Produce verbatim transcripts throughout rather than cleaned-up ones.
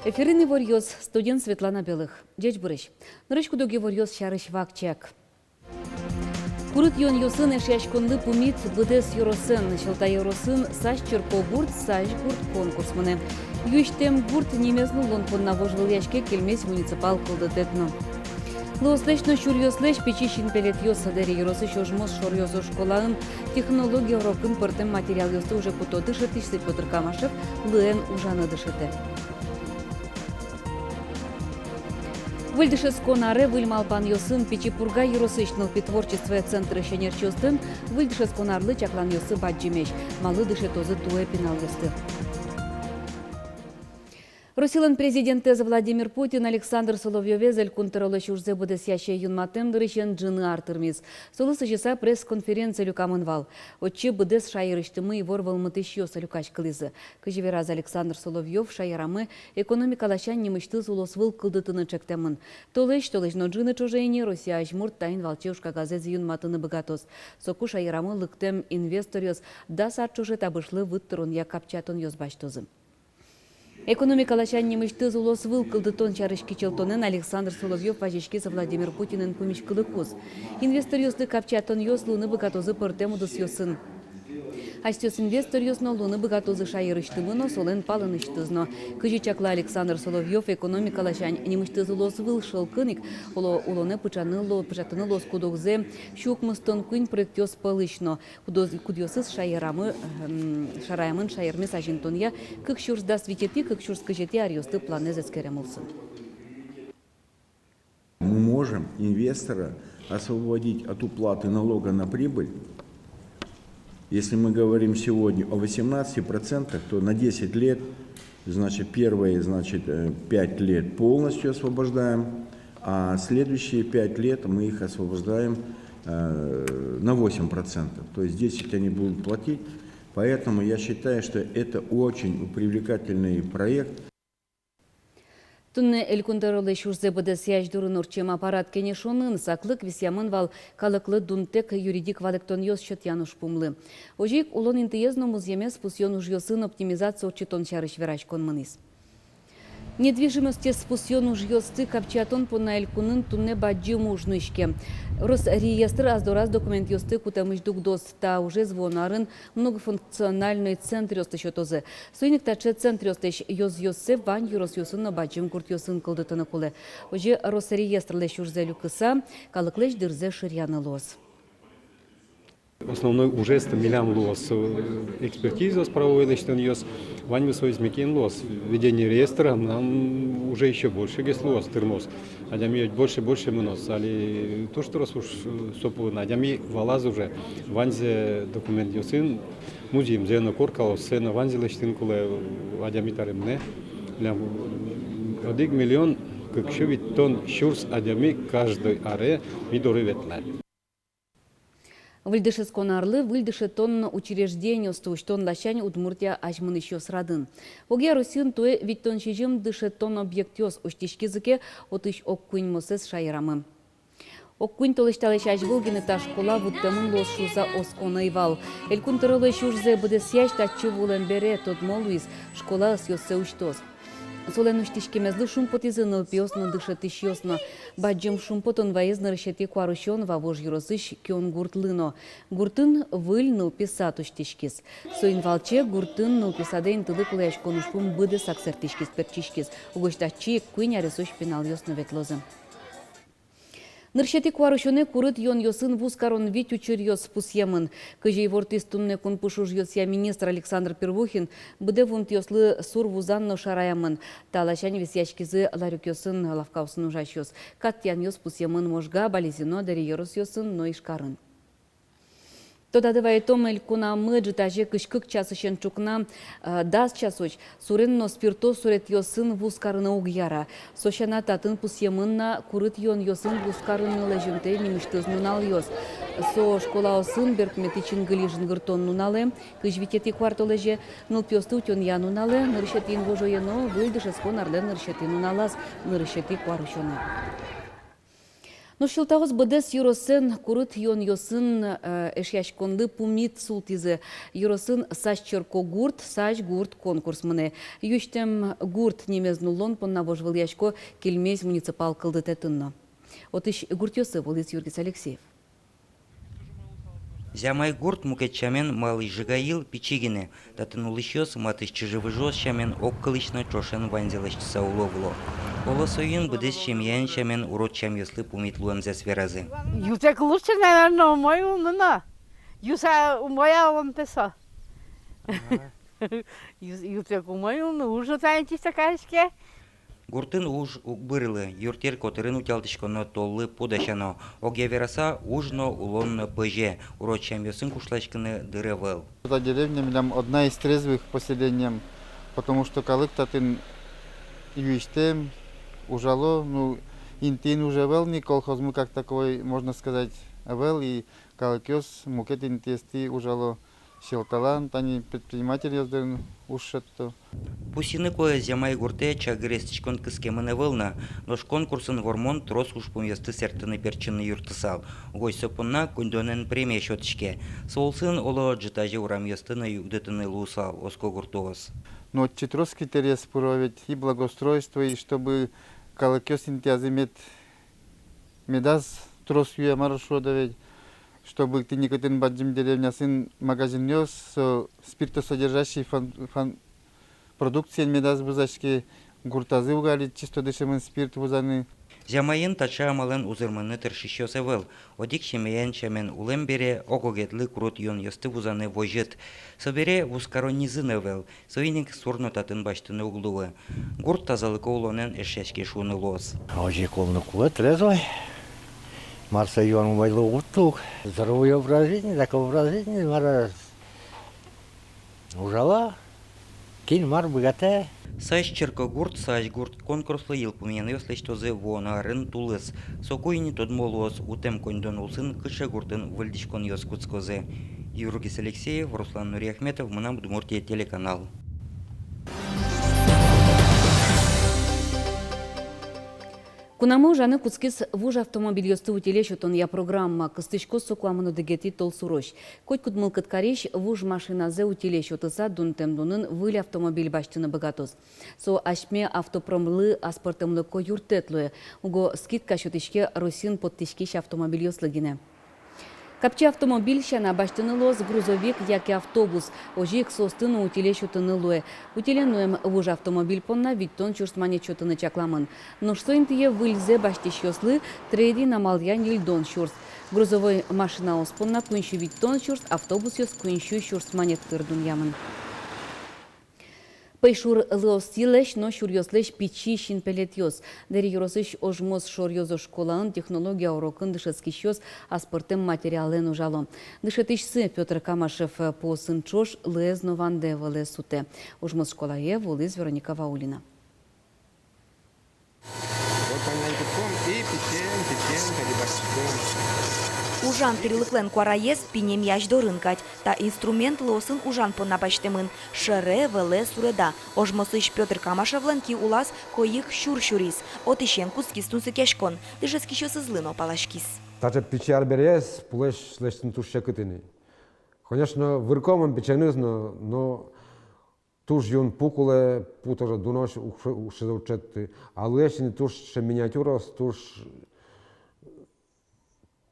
Эфирын иворъёс, студиын Светлана Белых. Ӟечбуресь! Нырысь куд-ог иворъёс сярысь вакчияк. Курыт юонъёсын эшъяськонлы пумит быдэс ёросын. Сьӧлта ёросын «Сась черкогурт, сась гурт» конкурс мынэ. «Юисьтэм гурт» нимез нуллон понна вожвылъяське Кельмезь муниципал кылдытэт но. Лыослэсь но сюръёслэсь пичи синпелетъёс. Дэри ёросысь Ожмос шоръёзо школаын технология урокын пӧртэм материалъёсты уже куто дышетӥсь Пётр Камашев лыэн ужаны дышетэ. Выль дышетскон аре выль малпанъёсын. Пичи Пурга ёросысь нылпи творчествоя центрысь ӧнерчиослэн выль дышетскон арлы чакланъёссы бадӟымесь. Малы дышетозы туэ пиналъёсты? Россилэн президентэз Владимир Путин Александр Соловьёвез Элькун тӧролэсь ужзэ быдэсъясье юнматэм дырысен ӝыны ар тырмиз. Солы сӥзьыса пресс-конференция люкамын вал. Отчы быдэс шаерысьтымы ивор вӧлмытӥсьёс люкаськылӥзы. Кызьы вераз Александр Соловьёв, шаерамы экономика ласянь нимысьтыз улосвыл кылдытыны чектэмын. Толэзь, толэзь но ӝыны ӵоже ини Россия азьмурт таин валче ужкагазэз юнматыны быгатоз. Соку шаерамы лыктэм инвесторъёс дас ар ӵоже табышлы выт тыронъя капчиятонъёс басьтозы. Экономика ласянь нимысьтыз улосвыл кылдытон сярысь кичӧлтонэн Александр Соловьёв вазиськиз Владимир Путинэн пумиськылыкуз. Инвесторъёслы капчиятонъёс луыны быгатозы пӧртэм удысъёсын. Асьсэос инвесторъёс но луыны быгатозы шаерысьтымы но, солэн палэнысьтыз но. Кызьы чакла Александр Соловьёв, экономика ласянь нимысьтыз улосвыл шӧлкын ик уло-, улонэ пыӵаны луо-, пыӵатыны луоз куд-огзэ сю укмыстон куинь проектъёс пӧлысь но. Кудъёс-, кудъёсыз шаерамы, эм, шараямын шаермес азинтонъя кык сюрс дас витетӥ, кык сюрс кызетӥ аръёслы планэз эскерем улсын. Мы можем инвестора освободить от уплаты налога на прибыль. Если мы говорим сегодня о восемнадцати процентах, то на десять лет, значит, первые, значит, э, пять лет полностью освобождаем, а следующие пять лет мы их освобождаем, э, на восемь процентов. То есть десять они будут платить. Поэтому я считаю, что это очень привлекательный проект. Туннэ Элькун тӧролэсь ужзэ быдэсъясь дурын ортчем аппарат кенешонын саклык висъямын вал калыклы дунтэк юридик валэктонъёс сётъян ужпумлы. Озьы ик улон интыез но музъемез пусъён ужъёсын оптимизация ортчытон сярысь вераськон мынӥз. Недвижимостез пусъён ужъёсты капчиятон понна элькунын туннэ бадӟым уж нуиське. Росреестр ас дораз документъёсты кутэмысь дугдоз. Та ужез вуоно арын многофункциональной центръёсты сётозы. Соин ик таӵе центръёслэсь ёзъёссэ вань ёросъёсын но бадӟым гуртъёсын кылдытыны кулэ. Озьы Росреестрлэсь ужзэ люкыса, калыклэсь дырзэ шыръяны луоз. Основной ужез та милям луоз, э, экспертизаос, правовой лэсьтонъёс, ваньмыз со изменить луоз. Ведение реестра, мынам уже ещё большегес луоз, тырмоз. Адями больше, больше мыноз. Али туж трос уж, э, со пӧлын адями валаз уже. Ваньзэ документъёсын, музъемзэ но, коркаоссэ но, ваньзэ лэсьтыны кулэ, э, адями таре мынэ. Милям, э, одӥг миллион кык сю витьтон сюрс адями каждый аре ми доры ветлэ. Выль дышетскон арлы выль дышетон учреждениосты усьтон ласянь Удмуртия азьмынӥсьёс радын. Огъя Россиын туэ витьтон сизьым дышетон объектъёс усьтӥськизы ке, отысь ог куиньмосэз шаерамы. Ог куинь толэзь талэсь азьвыл гинэ та школа вуттэмын луоз шуыса оскон ӧй вал. Элькун тӧролэсь ужзэ быдэсъясь татчы вуылэм бере тодмо луиз: школа ӧсъёссэ усьтоз. Солэн усьтӥськемезлы шумпотӥзы нылпиос но, дышетӥсьёс но. Бадӟым шумпотон ваиз нырысетӥ куарусён Вавож ёросысь Кион гуртлы но. Гуртын выль нылпи сад усьтӥськиз. Соин валче гуртын нылпи садэ интылы кулэяськон ужпум быдэсак сэрттӥськиз-пертчиськиз. Угось татчы ик куинь аресозь пиналъёс но ветлозы. Нырысетӥ куарусёнэ курыт юонъёсын вузкарон вить учыръёс пусъемын. Кызьы ивортӥз туннэ кунпуш ужъёсъя министр Александр Первухин, быдэ вуымтэослы сур вузан но шараямын. Та ласянь висъяськизы ларёкъёсын, лавкаосын ужасьёс. Кат тӥянъёс пусъемын Можга, Балезино, Дэри ёросъёсын но Ижкарын. Тодады вайытом, элькунамы ӝытазе кызь кык часысен ӵукна, э, дас часозь сурен но спирто суретъёсын вузкарыны уг яра. Со сяна, татын пусъемын на курыт юонъёсын вузкарыны лэзёнтэм нимысьтыз нуналъёс. Со школаосын берпуметӥ чингыли жингыртон нуналэ, кызь витетӥ куартолэзе, нылпиосты утёнъя нуналэ, нырысетӥ инвожое но выль дышетскон арлэн нырысетӥ нуналаз, нырысетӥ куарусёнэ. Нош Сьӧлтаос быдэс ёросэн курыт юонъёсын, э, эшъяськонлы пумит султӥзы. Ёросын «Сазь черкогурт, сазь гурт» конкурс мынэ. Юисьтэм гурт нимез нуллон понна вожвылъясько Кельмезь муниципал кылдытэтын но. Отысь гуртъёсы вуылӥз Юргис Алексеев. Зямай гурт мукет сямен Малый Жигаил пичи гинэ. Татын улӥсьёс матысь чыжы-выжыос сямен огкылысь но ӵошен ваньзэ лэсьтыса уло-выло. Оло, соин быдэс семьяен сямен урод сямъёслы пумит луэмзэс веразы. Ютэк лучше, наверно, умой улыны но. Юса умой-а улонтэс со? Ага. Ю-, ютэк умой улыны, уж но тани чисто кариське. Гуртын уж уг бырылы, юртъер котырын утялтӥськоно, толлы пу дасяно. Огъя вераса, уж но, улон но пӧзе, урод сямъёсын кушласькыны дыр ӧвӧл. Та деревня милям одна из трезвых по селениям, потому что калык татын юисьтэм, ужало, ну, интыын уж ӧвӧл ни, колхозмы как таковой, можно сказать, ӧвӧл, и калыкъёс мукет интыостӥ ужало. Сьӧлталан тани предпринимательёс дорын уж шедьто. Пусйыны кулэ, Зямай гуртэ чагыр эстӥськон кыскемын ӧвӧл на, нош конкурсын вормон трос ужпумъёсты сэрттыны-пертчыны юрттысал. Угось со понна коньдонэн премия сётӥське. Со улсын, оло, ӝытазе урамъёсты но югдытыны луысал, оско гуртоос. Но отчы трос критериез пыро ведь, и благоустройство, и чтобы калыкъёс интыязы мед медаз трос юэ, мар шуод ведь, чтобы тӥни кытын бадӟым деревняосын магазинъёс, со спиртосодержащий фан-, фан-, продукциен медаз вузаське, гуртазы уг али чисто дышемын спирт вузаны. Зямайын таӵе амалэн узырмыны тыршисьёс ӧвӧл. Одӥг семьяен сямен улэм бере, ог-огедлы курыт юонъёсты вузаны возьыт. Собере вузкароннизы но ӧвӧл. Соин ик сур но татын басьтыны уг луы. Гурт тазалыко улонэн эшъяське шуыны луоз. Озьы ик улыны кулэ, трезвой. Мар со юан, умойлы уд тук. Здоровый образ жизни, такой образ жизни, мар ужало, кин мар быгатэ. «Сазь черкогурт, сазь гурт» конкурслы йылпумъянъёс лэсьтозы вуоно арын тулыс. Соку ини тодмо луоз, утэм коньдон улсын кыӵе гуртын выльдӥськонъёс кутскозы. Юргис Алексеев, Руслан Нуриахметов, «Мынам Удмуртие» телеканал. Кунамы ужаны кутскиз вуж автомобильёсты утиле сётонъя программа. Кыстӥськоз со куамын одӥгетӥ толсурозь. Котькуд мылкыд карись вуж машиназэ утиле сётыса, дунтэм дунын выль автомобиль басьтыны быгатоз. Со асьме автопромлы аспӧртэмлыко юрттэт луэ. Уго скидка сётӥське Россиын поттӥськись автомобильёслы гинэ. Капчи автомобиль сяна басьтыны луоз грузовик яке автобус. Озьы ик соосты но утиле сётыны луэ. Утиле нуэм вуж автомобиль понна витьтон сюрс манет сётыны чакламын. Нош со интые выльзэ басьтӥсьёслы трейд-ин амалъя ньыльдон сюрс. Грузовой машинаос понна куинь сю витьтон сюрс, автобусъёс куинь сю сюрс манет тыр дунъямын. Пӧйшур лыостӥлэсь но сюръёслэсь пичи синпелетъёс. Дэри ёросысь Ожмос шоръёзо школаын технология урокын дышетскисьёс аспӧртэм материалэн ужало. Дышетӥсьсы Пётр Камашев пуосын ӵош лыэз но вандэ, вылэ сутэ. Ожмос школае вуылӥз Вероника Ваулина. Вот тани кутском и пичиен, пичиен кадь басьтӥськом. Ужан тӥрлыклэн куараез пинь эмъясь дорын кадь. Та инструмент лыосын ужан понна басьтэмын. Шӧре, вӧлэ, суреда. Ожмосысь Пётр Камашевлэн ки улаз койык сюр сюриз. Отысен кутскиз тунсыкъяськон. Дышетскисьёсызлы но паласькиз. Таӵе пичи арбериез пулэсь лэсьтыны туж секыт ини. Конечно, вырком ини пичиеныз но, но туж юн пу кулэ, пу тоже дунозь уг шы-, уг шыд-, уг шедьты. А лыэсь ини туж сыӵе миниатюраос, туж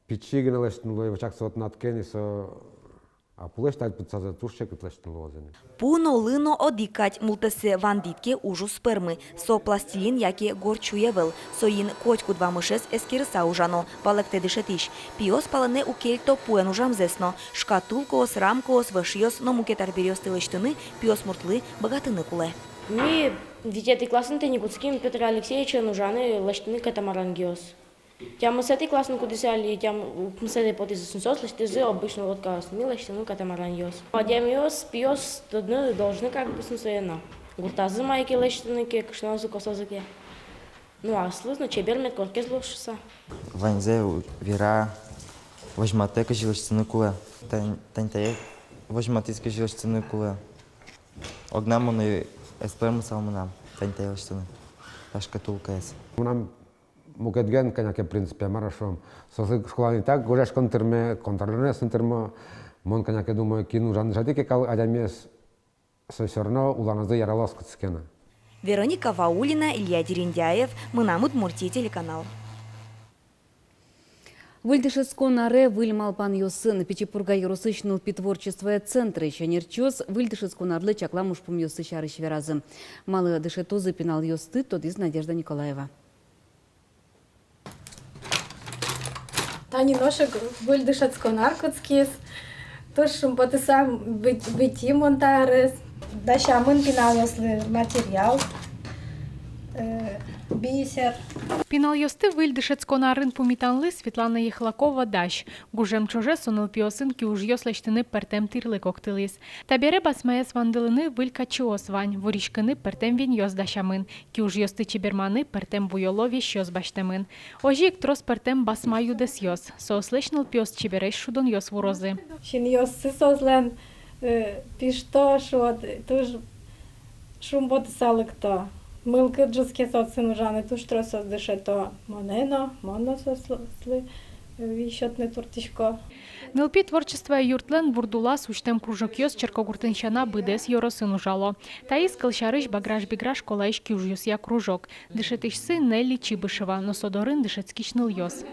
пичи гинэ лэсьтыны луэ, вачак со отын ӧд ке ни со, а пулэсь тать пытсазы, туж секыт лэсьтыны луоз ини. Пу но, лы но одӥг кадь, мултэссэ вандӥд ке, уж уз пӧрмы. Со пластилин яке горд сюй ӧвӧл, соин котькуд вамышез эскерыса ужано, валэктэ дышетӥсь. Пиос палэнэ уг кельто пуэн ужамзэс но. Шкатулкаос, рамкаос, вӧшъёс но мукет арбериосты лэсьтыны пиосмуртлы быгатыны кулэ. Ми витетӥ классын тӥни кутским Пётр Алексеевичен ужаны, лэсьтыны катамарангиос. Тямысэтӥ классын кудӥз али, тям-, укмысэтӥ потӥзы, соос лэсьтӥзы обычной лодкаос, ми лэсьтыны катамаранъёс. Адямиос, пиос тодны должны, как бы, сое но. Гуртазы мае ке лэсьтыны ке, кышнозы, косозы ке. Ну, аслыз но чебер мед коркез луоз шуыса. Ваньзэ у-, вера, возьматэ, кызьы лэсьтыны кулэ. Тань-, тань тае возьматӥз, кызьы лэсьтыны кулэ. Огнам мон ӧз пӧрмысал мынам тань тае лэсьтыны та шкатулкаез. Мынам Мукетгес кӧня ке принципе, мар шуом. Соослы школаын и так гожъяськон тырме, контрольноос но тырмо. Мон кӧня ке думаю, кин ужаны дышетӥ ке кал адямиез, со всё равно улоназы яралоз кытчы ке но. Вероника Ваулина, Илья Дерендяев, «Мынам Удмуртие» телеканал. Выль дышетскон аре выль малпанъёсын. Пичи Пурга ёросысь нылпи творчествоя центрысь ӧнерчиос выль дышетскон арлы чаклам ужпумъёссы сярысь веразы. Малы дышетозы пиналъёсты, тодӥз Надежда Николаева. Тани нош ик выль дышетскон ар кутскиз. Туж шумпотыса быт-, быттӥ мон та арез. Дасямын пиналъёслы материал, э, бисер. Пиналъёсты выль дышетскон арын пумитанлы Светлана Ехлакова дась. Гужем ӵоже со нылпиосын киужъёс лэсьтыны пӧртэм тӥрлык октылӥз. Табере басмаез вандылыны выль качыос вань, вуриськыны пӧртэм веньёс дасямын, киужъёсты чеберманы пӧртэм буёло весьёс басьтэмын. Озьы ик трос пӧртэм басма юдэсъёс, соослэсь нылпиос чебересь шудонъёс вурозы. Синъёссы соослэн, э, пишто, шуод, туж шумпотыса лыкто. Мылкыд ӝутске соосын ужаны, туж трос соос дышето монэ но, мон но соослы, э, висётыны туртӥсько. Нылпи творчествоя юртлэн вурд улаз усьтэм кружокъёс Черкогуртын сяна быдэс ёросын ужало. Таиз, кылсярысь, Баграш-Бигра школаысь киужъёсъя кружок. Дышетӥсьсы Нелли Чибышева, но со дорын дышетскись нылъёс.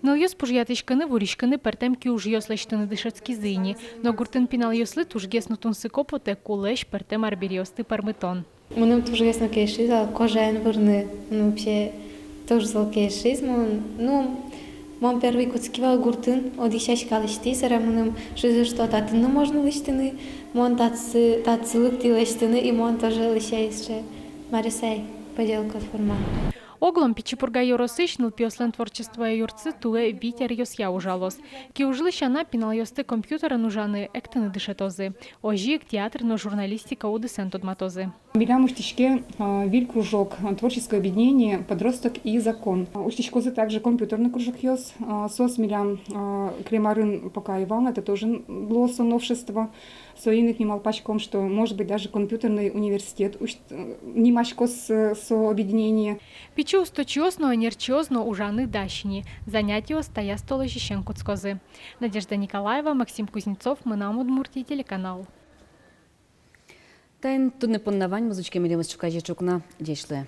Нылъёс пужъятӥськыны, вуриськыны пӧртэм киужъёс лэсьтыны дышетскизы ини. Но гуртын пиналъёслы тужгес но тунсыко потэ кулэсь пӧртэм арбериосты пӧрмытон. Мыным тужгес но кельшиз вал кожаен вырны. Мыным вообще туж зол кельшиз. Мон, ну, мон первый кутски вал гуртын, одӥг сяська лэсьтӥ, собере мыным шуизы, что татын но можно лэсьтыны. Мон татчы, татчы лыктӥ лэсьтыны, и мон тоже лэся сыӵе, мар-а сое, поделка форма. Оглом Пичи Пурга ёросысь нылпиослэн творчествоя юртсы туэ вить аръёсъя ужалоз. Киужлы сяна, пиналъёсты компьютерен ужаны, эктыны дышетозы. Озьы ик театр но журналистика удысэн тодматозы. Милям усьтӥське, а, выль кружок, а, творческое объединение «Подросток и закон». А, усьтӥськозы также компьютерный кружокъёс. А, соос милям, а, кылем арын пока ӧй вал на, это тоже луоз со новшество. Соин ик ми малпаськом, что, может быть, даже компьютерный университет усь-, э, нимаськоз, э, со объединение. Пичи усточиос но, ӧнерчиос но ужаны дась ини. Занятиос таяз толэзьысен кутскозы. Надежда Николаева, Максим Кузнецов, «Мынам Удмуртие» телеканал. Таин туннэ понна ваньмыз. Учке милемыз ӵуказе ӵукна. Ӟеч луэ.